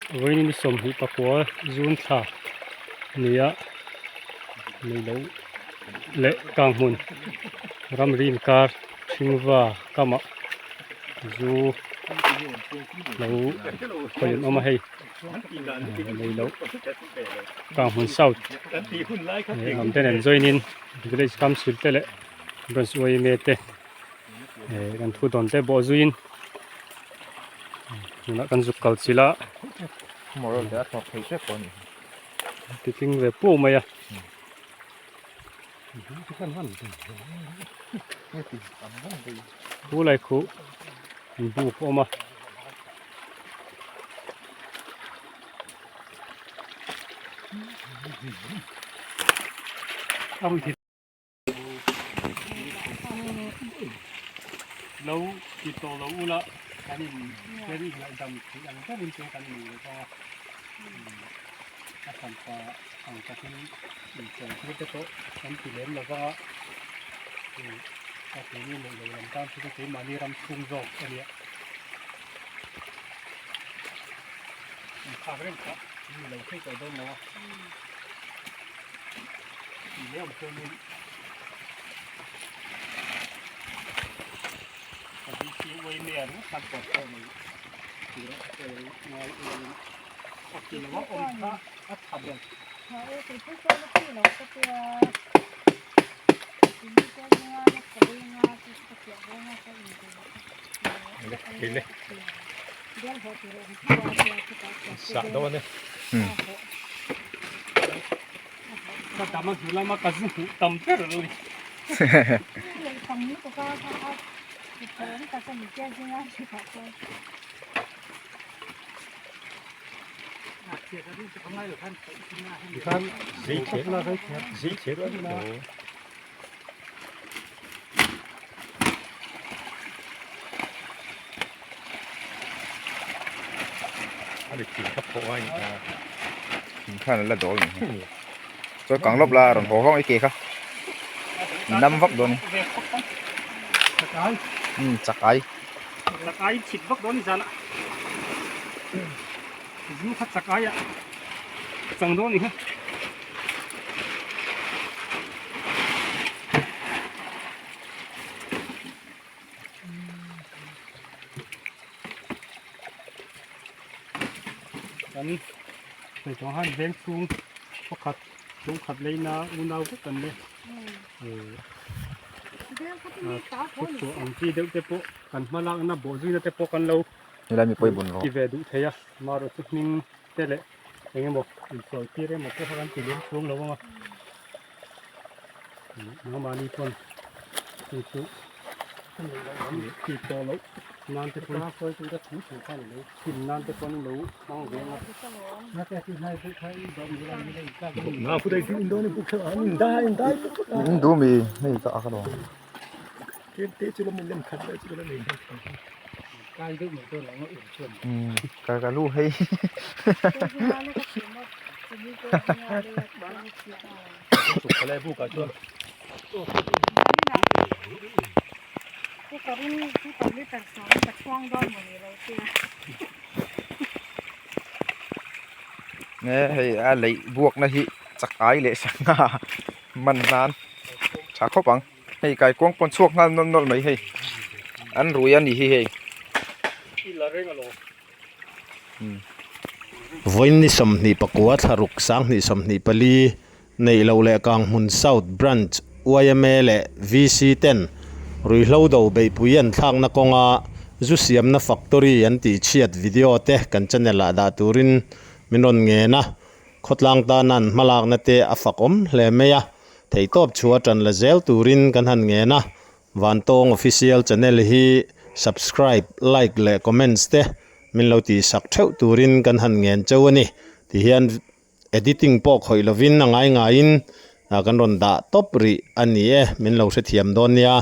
Vawiin ni 29 June thla nia neilo leh kang hmun ramri inkar Thingva kamah zu lo khawih an awm a hei neilo kang hmun south lam te nen join in village council te leh branch yma te kan thu dawn te bawh zuiin tunah kan zuk kal chilh a titling ve puau mai a. Khu lai khu buk a awm a. Lo ti tawh lo ula kan in then ngaihdam theih ang berin chu kan nei lo vang a, a hranpa ang takin inchawi tir te pawh kan ti lem lo vang a, a keini neih lo lam tan chu keimahni ram chhung zawk a nia. Inkhak reng kha ni lo thei tawh dawn lo a. Ka dam a hnu lama ka zu hmuh tam ber a lo ni. Thing khan a la dawl ni hi chuan kang lawp la a rawn haw vang i ke kha nam vak dawn ni umm chak ai chak ai chhit vak dawn ni zan ah zu kha chak ai ah chang dawn ni kha. Kan hei tawng han veng chhung pakhat chhungkhat leina unau vek an ni thutchhuah ang chi deuh te pawh kan hma lakna bawh zuina te pawh kan lo ti ve duh thei a amaherawhchu hming te leh eng emaw insawi tir emaw pawh kha kan ti lem chhung lo ang a nangmahni pawn chu chu ti tawh loh nan te pawn chhin nan te pawn lo hmang ve ang a. In du mi hei ka ak alawm. Ka ka lu hei. Nge hei a leih buakna hi chakai leh sangha man nan tha khawp ang. Hei kaikuang pawn chhuak nghal nawlh nawlh mai hei an rui a ni hi hei. Vawiin ni 24 thlaruk 2024 neih loh leh Kanghmun South Branch yma leh VC ten ruihhlo do beihpui an thlakna kawnga zu siamna factory an tihchhiat video te kan channel ah dah turin min rawn ngen a, khawtlang tana an hmalakna te a fakawm hle mai a. Theihtawp chhuah atan la zel turin kan han ngen a, Vantawng Official Channel hi Subscribe, Like leh Comments te min lo tihsak theuh turin kan han ngen cheu a ni. Tihian editing pawh khawih lovin a ngai ngaiin kan rawn dah tawp rih a ni e, min lo hrethiam dawn nia.